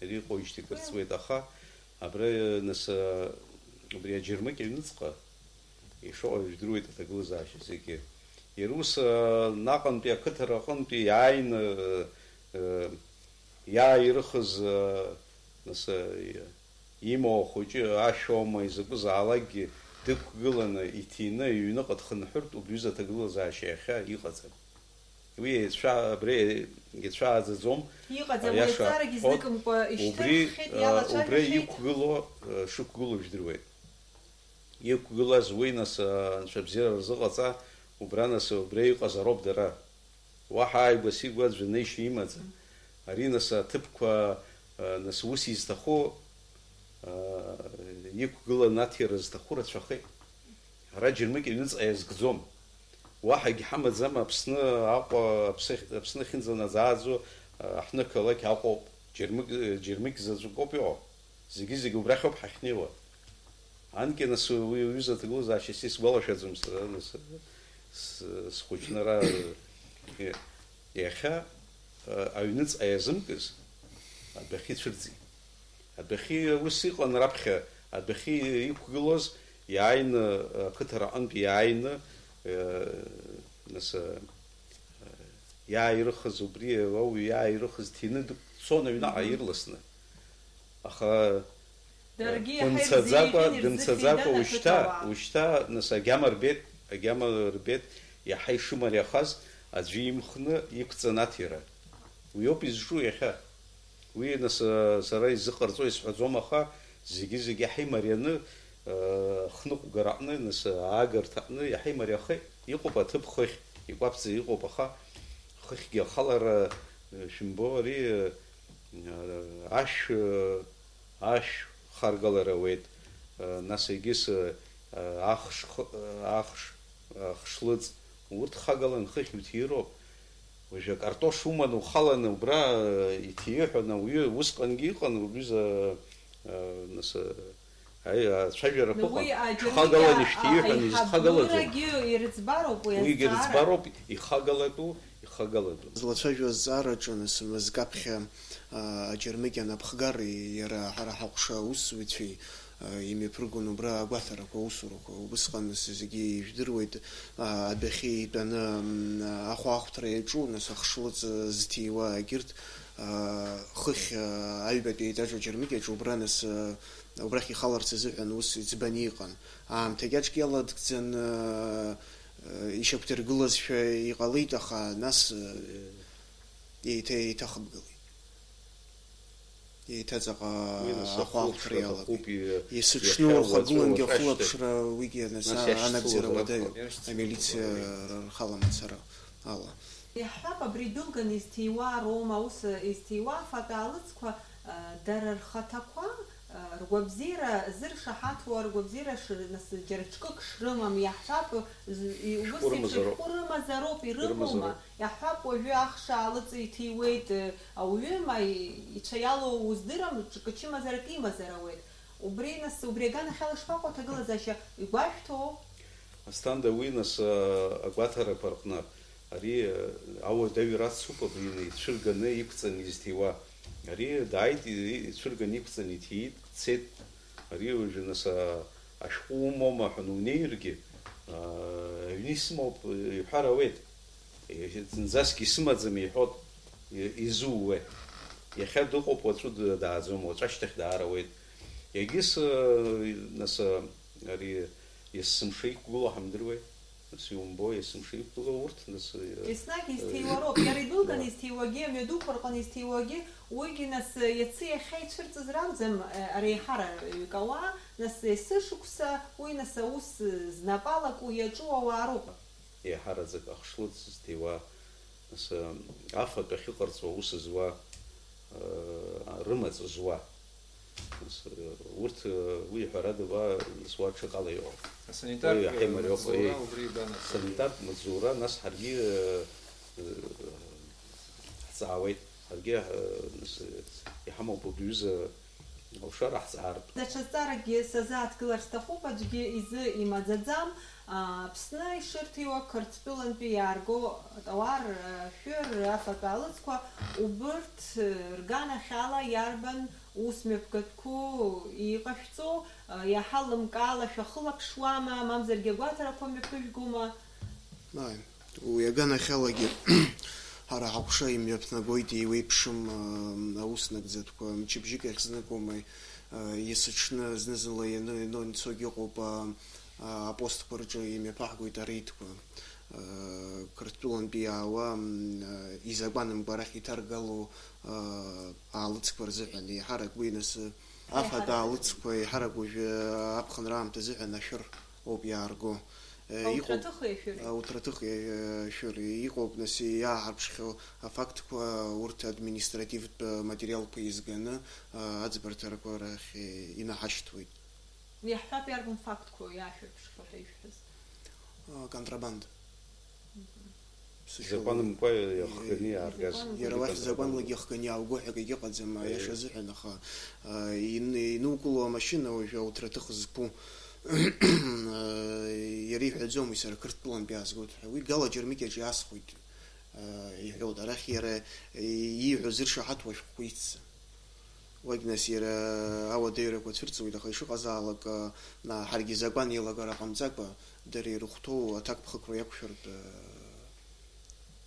Ари иҟоуижьҭеи акыр ҵуеит, аха абра, нас, убри аџьармыкьа аҩныҵҟа ишыҟоу жәдыруеит аҭагылазаашьа зегьы. Иара ус, наҟынтәи ақыҭара аҟынтәи иааины, иааирыхыз, нас, имоу ахәыҷы ашәоума изакәызаалакгьы дықәгыланы, иҭины, иҩныҟа дхынҳәыртә убри аҩыза аҭагылазаашьа иахьа иҟаӡам. Уи еицәа-, абри еицәааӡаӡом. Иҟаӡам, аиаша уи аҵаарагьы ҳҳәоит, зныкымкәа убри, ишьҭырххьеит, а, убри иалацәажәахьеит. Иқәгыло, а, шықәгылоу жәдыруеит. Иқәгылаз уи, нас, а, анцәа абзиара рзыҟаҵа, убра, нас, убри иҟазароуп дара. Уаҳа ааигәа сигәа аӡәы неишьа имаӡам. Ари, нас, аҭыԥқәа, а, нас, ус изҭаху, а, иқәгыланы аҭира зҭаху рацәахеит. Ара џьармыкьа аҩныҵҟа иазкӡом. Уаҳагь ҳамаӡам, Аԥсны Аҟәа, Аԥсны, Аԥсны ахьынӡанаӡааӡо, а, ҳнықалақь Аҟәоуп, џьармыкь, џьармыкь заҵәык ауп иҟоу. Зегьы-зегьы убрахь ауп ҳахьнеиуа. Анкьа нас уи аҩыза аҭагылазаашьа са исгәалашәаӡом сара, нас, с-, схәыҷны ара, э, иахьа, э, аҩныҵҟа иазымкыз адәахьы ицәырҵит. Адәахьы ус иҟан раԥхьа, адәахьы иқәгылоз, иааины, ақыҭара аҟынтә иааины, э, нас, э, иааирыхыз убри, ауаҩы иааирыхыз ҭины дцон аҩнаҟа Мгм. ирласны. Аха, Даргьы э, иаҳа дымцаӡакәа, ирзеиӷьын, дымцаӡакәа ирзыхьит ушьҭа, ақыҭауаа. Ушьҭа, нас, агьама рбеит, агьама рбеит, иаҳа ишымариахаз аӡәы имхны иқәҵан аҭира. Уи ауп изҿу иахьа. Уи, нас, сара изыҟарҵо исҳәаӡом, аха зегьы-зегьы ҳаимарианы, хныҟәгара аҟны, нас, аагарҭа аҟны иҳаимариахеит. Иҟоуп аҭыԥ хыхь, икәаԥӡа иҟоуп, аха хыхьгьы ахалара, шәымбо, ари, ашә, ашә харгалара ауеит, нас егьыс, ахш х-, ахш, ахшлыҵ, урҭ хагалан хыхь иуҭироуп. Уажәы акартош уманы ухаланы убра, э, иҭиҳәон ауаҩы, усҟангьы иҟан, уҩыза, э, нас, э, аи, ацәажәарақәа ыҟан. Уи аџьармыкьа шәхагалан ишәҭиҳәан, изхагалаӡом. Аиҳабыра ирыӡбароуп уи азҵаара. Уигьы ирыӡбароуп, ихагалатәу, ихагаладәу. Злацәажәо азҵаараҿы, нас, мызкы аԥхьа, а, аџьармыкьа анапхгар, иара ҳара ҳаҟәша аусзуҩцәеи, имҩаԥыргон убра агәаҭарақәа, аусурақәа. Убысҟан зегьы ижәдыруеит, а, адәахьы итәаны, м, ахәаахәҭра иаҿу, нас, ахшлыҵ зҭиуа, егьырҭ, а, хыхь, а, аҩбатәи аетаж аџьармыкьаҿ убра, нас, а, убрахь ихаларц азыҳәан ус иӡбаны иҟан. Аамҭа кьаҿк иаладгӡан, а, а, ишьақәдыргылазшәа иҟалеит, аха нас, а, еиҭа еиҭахыбгалеит. Еиҭаҵаҟа Уи нас ахәаахәҭра ахәылԥшра иалагеит. Аҭахуп, и-, Есыҽны иахьа урхагылангьы уаҵәы ахылаԥшра, уажәашьҭахь. Уигьы анацәа Нас иашьцылоз анагӡара уадаҩуп. Ракәхап. Амилициа Иашьцылоз ракәхап. Рхала мацара ала. Иаҳҳәап, абри дәылган изҭиуа Рома аус изҭиуа афатә аалыҵқәа, а, дара рхаҭақәа, а, Ргәабзиара зыршаҳаҭуа, ргәабзиара ш-, нас, џьара ҿкык шрымам иаҳҳәап, з-, и-, ус еиԥш шәҟәы рымазароуп. Шәҟәы рымазароуп, ирымоума? Ирымазароуп. Иаҳҳәап, уажәы ахш аалыҵ иҭиуеит, э, ауаҩы, ма и-, ицәа иалоу уздырам, ҿкы чымазарак имазар ауеит. Убри, нас, убри аганахьала ишԥаҟоу аҭагылазаашьа, игәашәҭоу? Асҭанда, уи, нас, а, агәаҭарақәа рҟны, ари, а, ауадаҩра ацуп, абри ицәырганы иқәҵаны изҭиуа. Ари дааит, и-, ицәырганы иқәҵаны иҭиит, дцеит. Ари уажәы, нас, а, ашәҟәы умоума ҳәа унеиргьы, а, аҩны исымоуп, иҳәар ауеит. Зынӡаск исымаӡам иҳәот, и-, изууеи? Иахьа дыҟоуп, уаҵәы д-, дааӡом, уаҵәы ашьҭахь даара ауеит. Егьыс, нас, ари есымша иқәгылоу ҳамдыруеи? Нас иумбо, есымша иқәгылоу урҭ, нас, э, Еснагь изҭиуароуп, иара идәылган, э, изҭиуагьы, амҩадуқәа рҟны изҭиуагьы, уигьы, нас, иацы иахьа ицәырҵыз ракәӡам, э, ареиҳараҩык ауаа, нас, есышықәса уи, нас, аус, э, знапалак уи иаҿу ауаа роуп. Еиҳараӡак ахшлыҵ зҭиуа, нас, афатә ахьыҟарҵо аус зуа, рымаҵ зуа. Нас, урҭ, уи ҳәарада, уа, нас, уа ҽакала иҟоуп. Асанитар, уи иаҳа имариоуп, маҵзура, еи. Убри игәанаҭоит. Санитартә маҵзура, нас ҳаргьы, ҳҵаауеит, ҳаргьы, нас, иҳамоуп убри аҩыза Алшара ҳзаартә. Даҽа зҵааракгьы сазааҭгылар сҭахуп, аӡәгьы изы имаӡаӡам. Аԥсны ишырҭиуа Қырҭтәылантәи иаарго атауар, ашәыр, афатә аалыҵқәа, убырҭ рганахьала иарбан ус мҩаԥгатәқәоу иҟашәҵо, иаҳа лымкаала шәахылаԥшуама, мамзаргьы агәаҭарақәа мҩаԥыжәгома? Ааи, уи аганахьалагьы ҳара ҳаҟәша имҩаԥнагоит, еиуеиԥшым, ы, аус нагӡатәқәа, мчыбжьык иахьзныкоума, ы, есыҽны, зны-зынла ианы, иану-, ианцогьы ыҟоуп, ы, ы, апостқәа рҿы имҩаԥаҳгоит ареидқәа. Ы, Қырҭтәылантәи иаауа, м, ы, изакәанымкәа арахь иҭаргало, ы, аалыҵқәа рзыҳәан, еиҳарак уи нас, ы, афатә аалыҵқәа еиҳарак уажәы аԥхынра аамҭа азыҳәан ашәыр ауп иаарго. Э, иҟоуп, ауҭраҭыхи ашәыри? Ауҭраҭыхи, э, ашәыри. Иҟоуп, нас, иааҳарԥшхьоу афактқәа, урҭ административтә материалқәа еизганы, э, аӡбарҭарақәа рахь, э, инаҳашьҭуеит. Иаҳҳәап, иарбан фактқәоу иаашәырԥшхьоу ҳәа ишәҳәаз? А, контрабанда. Мгм. Сашьа, закәанымкәа иахганы иааргаз. Иа-, иара уахь закәанлагьы иахганы иаауго ҳәа акгьы ыҟаӡам, э, аиаша азыҳәан, аха, э, ин-, инукыло амашьына уажәы ауҭраҭых зқәу, э, иара иҳәаӡом, уи сара Қырҭтәылантә иаазгоит ҳәа. Уи Гала Џьармыкьаҿ иаасхәеит, э, иҳәоит. Арахь иара, э, ииҳәо зыршаҳаҭуа ашәҟәқәа ицҵа. Уагь нас иара ауадаҩрақәа цәырҵуеит, аха ишыҟазаалак, а, ҳаргьы изакәан еилагара ҟамҵакәа, дара ирыхәҭоу аҭакԥхықәра иақәшәартә, а,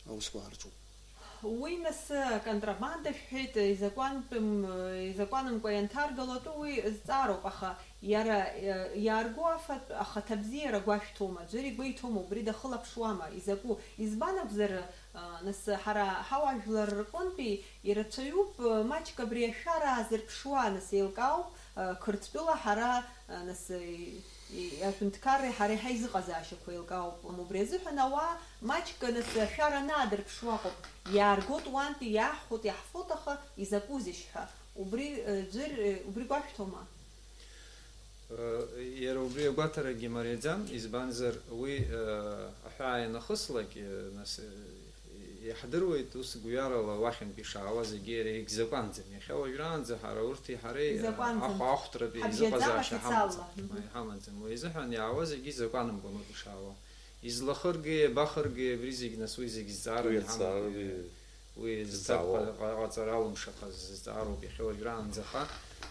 аусқәа ҳарҿуп. Уи нас аконтрабанда шәҳәеит, изакәантәым, изакәанымкәа ианҭаргало атәы уи зҵаароуп, аха иара, а, иаарго афатә ахаҭабзиара гәашәҭома, ӡәыр игәеиҭома, убри дахылаԥшуама, изакәу? Избан акәзар, а, нас ҳара ҳауаажәлар рҟынтәи ирацәаҩуп, а, маҷк абри ашәара аазырԥшуа, нас еилкаауп, а, Қырҭтәыла ҳара, а, нас, и, и, аҳәынҭқарреи ҳареи ҳаизыҟазаашьақәа еилкаауп. Убри азыҳәан ауаа маҷк, нас, ашәара анаадырԥшуа акәым, иааргоит уантәи, иаҳхәот, иаҳфот, аха изакәызишь ҳәа. Убри, а, ӡәыр, а, убри гәашәҭома? Иара убри агәаҭарагьы мариаӡам, избанзар, уи, э, аҳәаа ианахыслак, э, нас, э, иаҳдыруеит, ус гәҩарала уахьынтә ишаауа зегьы иара егьзакәанӡам. Иахьа уажәраанӡа ҳара урҭи ҳареи, э, изакәанӡам. Ахә-, ахәҭратәи ҳабжьаӡам изыҟазаашьа официалла. Ҳамаӡам. Мгм. Ма иҳамаӡам. Уи изыҳәан иаауа зегьы изакәанымкәа ауп ишаауа. Излахыргеи, иабахыргеи абри зегь, нас, уи зегь зҵааран уи иҳамоуп, зҵааран уи, уи, уи зҵааран зҵааран ҟа-, ҟаҵара алымшахаз зҵаароуп иахьа уажәраанӡаха.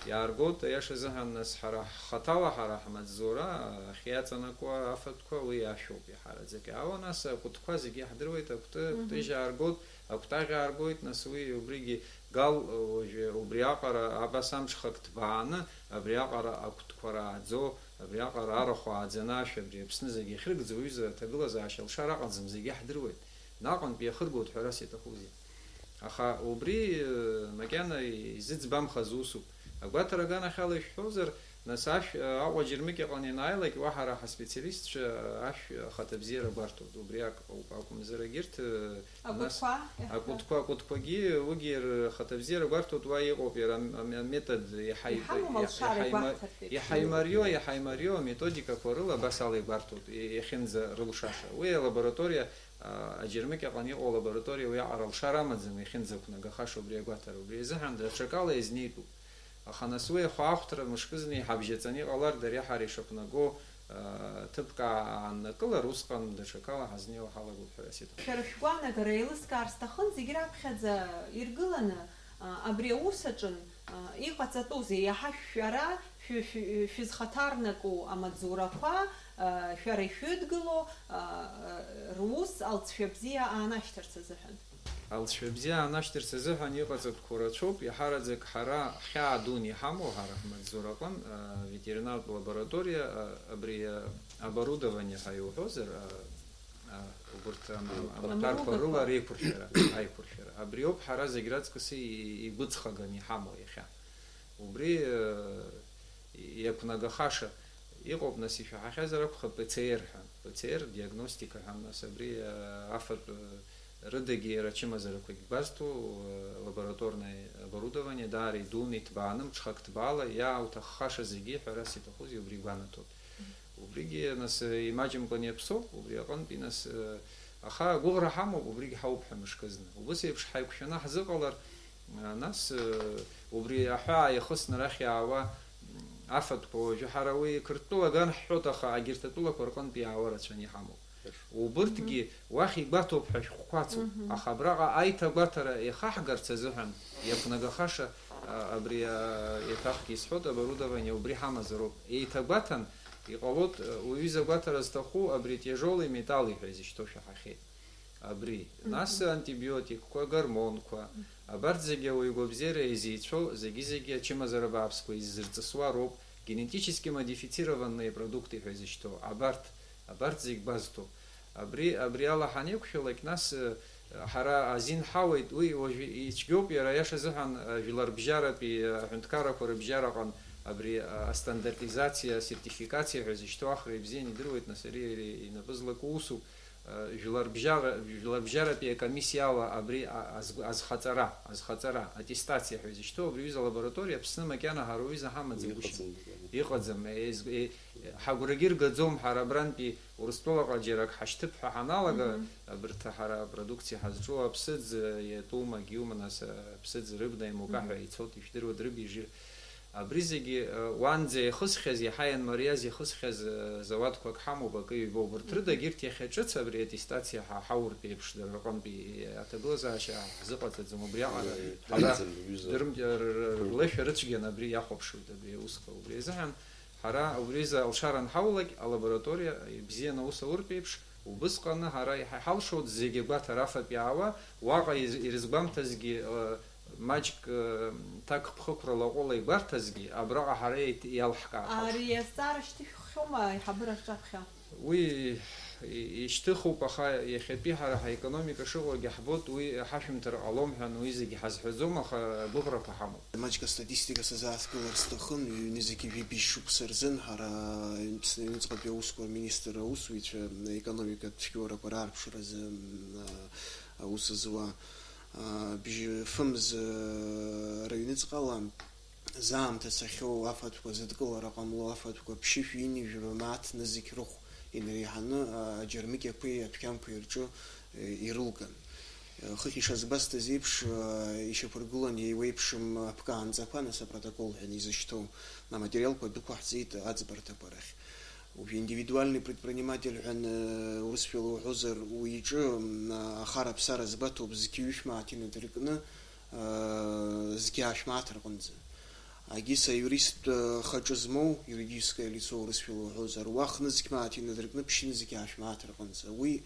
Иааргоит, аиаша азыҳәан, нас, ҳара ҳхаҭала, ҳара ҳмаҵзура ахь иаҵанакуа афатәқәа уи ашәоуп иаҳараӡак. Ала, нас, акәытқәа зегьы иаҳдыруеит, акәты, мгм, кәтыжь ааргоит, акәтаӷь ааргоит, нас, уи убригьы Гал, уажәы убриаҟара абас амҽхак ҭбааны, абриаҟара акәтқәа рааӡо, абриаҟара арахә ааӡаны ашә абри Аԥсны зегьы иахьрыгӡо, уҩыза аҭагылазаашьа алшара аҟаӡам, зегьы иаҳдыруеит. Наҟынтә иахыргоит ҳәарас иаҭахузеи? Аха убри, э, макьана изыӡбамхаз усуп. Агәаҭара аганахьала ишәҳәозар, Нас ашә, э, Аҟәа Џьармыкьаҟан ианааилак, уа ҳара ҳаспециалистцәа ашә ахаҭабзиара гәарҭоит. Убри ак-, ауп акәымзар, егьырҭ, э, нас Акәытқәа, иаҳҳәап. Акәытқәа, акәытқәагьы, уигьы рхаҭабзиара гәарҭоит, уа иҟоуп иара ам-, ам-, аметод иаҳа ит-, Иҳамоуп иа-, алшара иаҳа има-, игәарҭартә еиԥш. Иаҳа имариоу, иаҳа имариоу аметодикақәа рыла абас ала игәарҭоит, и-, иахьынӡарылшаша. Уи алабораториа, а, Аџьармыкьаҟан иҟоу алабораториа уиаҟара алшара амаӡам, иахьынӡақәнагахаша убри агәаҭара. Убри азыҳәан даҽакала иазнеитәуп. Аха нас уи ахәаахәҭра мышкызны иҳабжьаҵаны иҟалар, дареи ҳареи ишақәнаго, а, ҭыԥк ааннакылар, усҟан даҽакала ҳазнеиуа ҳалагоит ҳәа сиҭахуп. Шәара шәгәаанагара еилыскаар сҭахын, зегь раԥхьаӡа иргыланы, а, абри аус аҿын, а, иҟаҵатәузеи, иаҳа шәара шәы-, шәы-, шәызхаҭарнаку амаҵзурақәа, а, шәара ишәыдгыло, а, а, рус алҵшәа бзиа аанашьҭырц азыҳәан? Алҵшәа бзиа аанашьҭырц азыҳәан иҟаҵатәқәоу рацәоуп, иаҳараӡак ҳара ҳхьаа дуны иҳамоу, ҳара ҳмаҵзураҟын, а, ветеринартә лабораториа, а, абри, а, оборудование ҳәа иуҳәозар, а, а, убырҭ ам-, ам-, амаҭәарқәа Амругақәа. Рыла реиқәыршәара, аиқәыршәара. Абриоуп ҳара зегь раҵкыс и-, игәыҵхаганы иҳамоу иахьа. Убри, э, иақәнагахаша. Иҟоуп, нас, ишәаҳахьазар акәхап, П Ц Р ҳәа. П Ц Р диагностика ҳәа, нас, абри, э, афатә, э, рыдагьы иара ачымазарақәагь гәазҭо, э, лабораторное оборудование, даара идуны, иҭбааны, мҽхак ҭбаала, иаауҭаххаша зегьы, ҳәарас иҭахузеи, убри гәанаҭоит. Убригьы, нас, э, имаҷымкәан иаԥсоуп, убри аҟынтәи, нас, э, аха агәыӷра ҳамоуп, убригь ҳауп ҳәа мышкызны. Убыс еиԥш ҳаиқәшәаны ҳзыҟалар, а, нас, э, убри аҳәаа иахысны арахь иаауа, м, афатәқәа уажәы ҳара уи Қырҭтәыла аган ҳҳәоит, аха агьырҭ атәылақәа рҟынтә иаауа рацәаны иҳамоуп. Убырҭгьы уахь игәаҭоуп ҳәа шәҟәқәацуп, аха абраҟа аиҭагәаҭара иахаҳгарц азыҳәан иақәнагахаша, а, абри, а, еиҭахгьы исҳәоит, оборудование убри ҳамазароуп. Еиҭагәаҭан, иҟалоит, а, уҩыза агәаҭара зҭаху абри тяжелый металл иҳәа изышьҭоу шәаҳахьеит. Абри. Нас антибиотикқәа, гормонқәа, абарҭ зегьы ауаҩы игәабзиара иазеицәоу, зегьы-зегьы ачымазара бааԥсқәа иззырҵысуа роуп, генетически модифицированные продукты ҳәа изышьҭоу, абарҭ, абарҭ зегь гәазҭо. Абри, абри ала ҳанеиқәшәалак, нас, э, ҳара азин ҳауеит, уи уажә ицәгьоуп, иара аиаша азыҳәан, э, жәларбжьаратәи, э, аҳәынҭқаррақәа рыбжьараҟан абри, э, астандартизациа, асертификациа ҳәа зышьҭоу ахра ибзиан идыруеит, нас ари, ари инапы злаку усуп. Жәларбжьара, жәларбжьаратәи акомиссиала абри а-, азгә-, азхаҵара, азхаҵара, аттестациа ҳәа изышьҭоу абри аҩыза алабораториа Аԥсны макьана ҳара уҩыза ҳамаӡам, гәышьа. Иҟаӡам, иҟаӡам. Ез-, е-, ҳагәрагьы ргаӡом ҳара абрантәи Урыстәылаҟа џьара ак ҳашьҭып ҳәа ҳаналага, абарҭ ҳара апродукциа ҳазҿу аԥсыӡ, иатәума, гьиума, нас, аԥсыӡ рыбна имоука ҳәа ицоит, ишәдыруа дрыбжьыр. Абри зегьы, э, уанӡа иахысхьаз, иаҳа ианмариаз иахысхьаз, э, зауадқәак ҳамоуп, акы-ҩба, убарҭ рыда, егьырҭ иахьа ҿыц абри аттестациа ҳа-, ҳауртә еиԥш, дара рҟынтәи аҭагылазаашьа ҳзыҟаҵаӡом, убриаҟара ҳара дырм-, р-, р-, рлеишәа рыцәгьан абри иахәаԥшуеит, абри аусқәа, убри азыҳәан ҳара убри изы алшара анҳаулак, алабораториа ибзианы аус ауртә еиԥш, убысҟаны ҳара иҳа-, иҳалшоит зегьы агәаҭара афатә иаауа, уаҟа из-, ирызгәамҭазгьы, э, маҷк, э, ҭакԥхықәрала ҟәыла игәарҭазгьы, абраҟа ҳара иаит-, иалҳкаахап. Ари азҵаара шьҭышәххьоума аиҳабыра рҿаԥхьа? Уи и-, ишьҭыхуп, аха иахьатәи ҳара ҳаекономика шыҟоугьы ҳбоит, уи ҳашәымҭар ҟалом ҳәа, уи зегьы ҳазҳәаӡом, аха агәыӷрақәа ҳамоуп. Маҷк астатистика сазааҭгылар сҭахын, ҩнызқьи жәибжь шықәса рзын ҳара Аԥсны аҩныҵҟатәи аусқәа рминистр аусзуҩцәа, аекономикатә цәгьоурақәа раарԥшразы, м, аус зуа, а, бжьы фымз, а, рыҩныҵҟала заамҭа цахьоу афатәқәа зыдкылара ҟамло, афатәқәа ԥшьышә ҩынҩажәаба мааҭ нызқь рыхә инареиҳаны, а, аџьармыкьақәеи адәқьанқәеи рҿы, э, ирылган. Э, хыхь ишазгәасҭаз еиԥш, а, ишьақәыргылан еиуеиԥшым аԥкаанҵақәа, нас апротокол ҳәа изышьҭоу аматериалқәа дәықәаҳҵеит аӡбарҭақәа рахь. Уажәы индивидуальный предприниматель ҳәа, э, урысшәала уҳәозар, уи иҿы, м, ахара-ԥсара згәаҭоуп, зқьи ҩышә мааҭ инадыркны, э, зқьи аашә мааҭ рҟынӡа. Агьыс аиуристтә, э, хаҿы змоу, юридическое лицо урысшәала уҳәозар, уа хнызқь мааҭ инадыркны ԥшьынызқь аашә мааҭ рҟынӡа. Уи,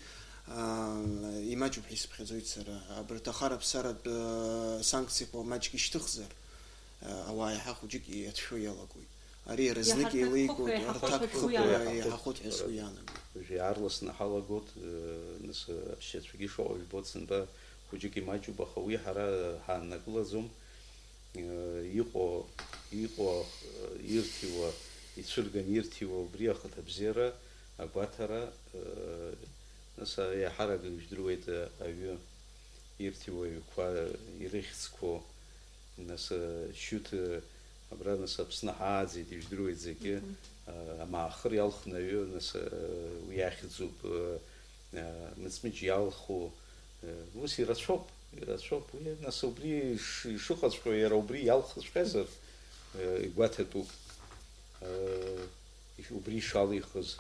э, имаҷуп ҳәа исыԥхьаӡоит сара. Абарҭ ахара-ԥсаратә, э, санкциақәа маҷк ишьҭыхзар, э, ауаа иаҳа хәыҷык иацәшәо иалагоит. Ари иаразнак еилеигоит, рҭакԥхықәра иаҳахәоит ҳәа сгәы иаанагоит. Уажә иаарласны ҳалагоит, э, нас, э, аԥсшьацәагьы шыҟоу жәбоит, сынтәа хәыҷык имаҷуп, аха уи ҳара ҳааннакылаӡом. Э, иҟоу, иҟоу, э, ирҭиуа, ицәырган ирҭиуа убри ахаҭабзиара, агәаҭара, э, нас, а, иаҳарак ижәдыруеит, э, аҩы ирҭиуа аҩқәа, ирыхьӡқәоу, нас, э, Шьуҭ, э, абра, нас, Аԥсны ҳааӡеит, ижәдыруеит зегьы, Мгм. э, амаахыр иалхны аҩы, нас, э, уи иахьӡуп, э, э, мыҵмыџь иалху, э, ус ирацәоуп, ирацәоуп. Уи, нас, убри иш-, ишыҟаҵәҟьо, иара убри иалхыҵәҟьазар, э, игәаҭатәуп. Э, иш-, убри ишалихыз.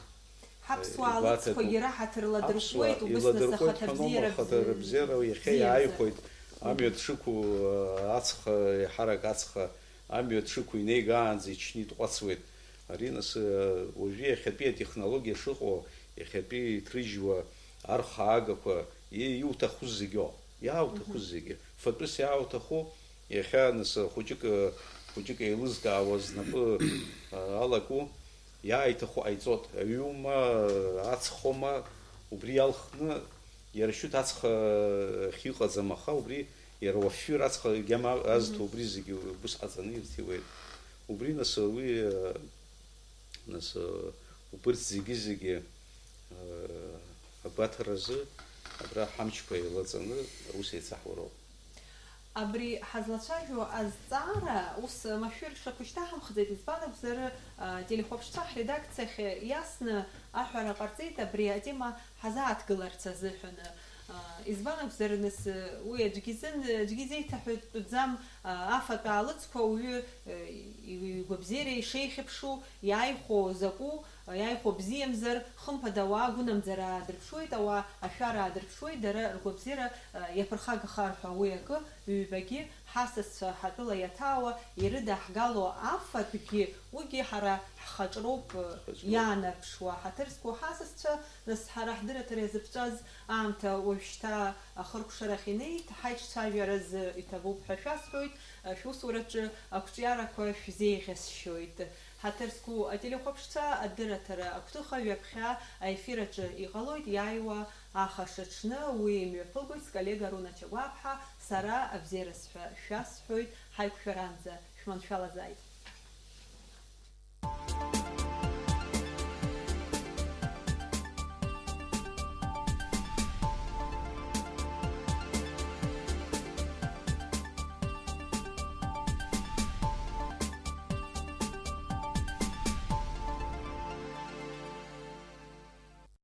Ҳаԥсуаа лыцқәагьы раҳаҭыр ладырхәуеит, аԥсуаа убыс нас иладырхәуеит ҳәа аума, ахаҭабзиара ахаҭарбзиара бз-, иахьа бзиамзар. Иааихәеит, амҩа дшықәу, э, ацха, еиҳарак ацха, амҩа дшықәу инеигаанӡа ичны итҟәацуеит. Ари нас, э, уажәы иахьатәи атехнологиа шыҟоу, иахьатәи иҭрыжьуа арха агақәа, и-, иуҭаху зегьы, иаауҭаху Мгм. зегьы. Фатәыс иаауҭаху, иахьа нас хәыҷык, хәыҷык еилызкаауа знапы, а, алаку, иааиҭаху ҟаиҵот. Аҩума, ацхома, убри иалхны, иара шьҭа ацха ахьыҟаӡам, аха убри иара уафҩыр ацха гьама азҭо, Мгм. убри зегьы убыс ҟаҵаны ирҭиуеит. Убри нас уи, а, Нас, э, убырҭ зегьы-зегьы, э, агәаҭаразы абра ҳамчқәа еилаҵаны аус еицаҳуароуп. Абри ҳазлацәажәо азҵаара ус машәыршақәа шьҭаҳамхӡеит, избан акәзар, а, телехәаԥшцәа ҳредакциахь иасны аҳәара ҟарҵеит абри атема ҳазааҭгыларц азыҳәан. А, избан акәзар, нас, уи аӡәгьы изын, аӡәгьы изеиҭаҳәатәӡам, а, афатә аалыҵқәа ауаҩы, э, игәабзиара ишеихьыԥшу, иааихәо закәу, иааихәо бзиамзар, хымԥада ауаа агәынамӡара аадырԥшуеит, ауаа ашәара аадырԥшуеит, дара ргәабзиара, э, иаԥырхагахар ҳәа уи акы, ҩбагьы ҳасасцәа ҳатәыла иаҭаауа, ирыдаҳгало афатәгьы, уигьы ҳара ҳхаҿроуп, э, Ҳхаҿроуп. Иаанарԥшуа ҳаҭыр зқәу ҳасасцәа, нас ҳара ҳдырраҭара иазыԥҵәаз аамҭа уажәшьҭа ахыркәшарахь инеит, ҳаиҿцәажәараз иҭабуп ҳәа шәасҳәоит, шәусураҿы ақәҿиарақәа шәзеиӷьасшьоит. Ҳаҭыр зқәу ателехәаԥшцәа адырраҭара агәҭыха ҩаԥхьа аефир аҿы иҟалоит, иааиуа ахаша ҽны уи имҩаԥылгоит сколлега Руна Чагәаԥҳа, сара абзиараз ҳәа шәасҳәоит, ҳаиқәшәаранӡа шәманшәалазааит.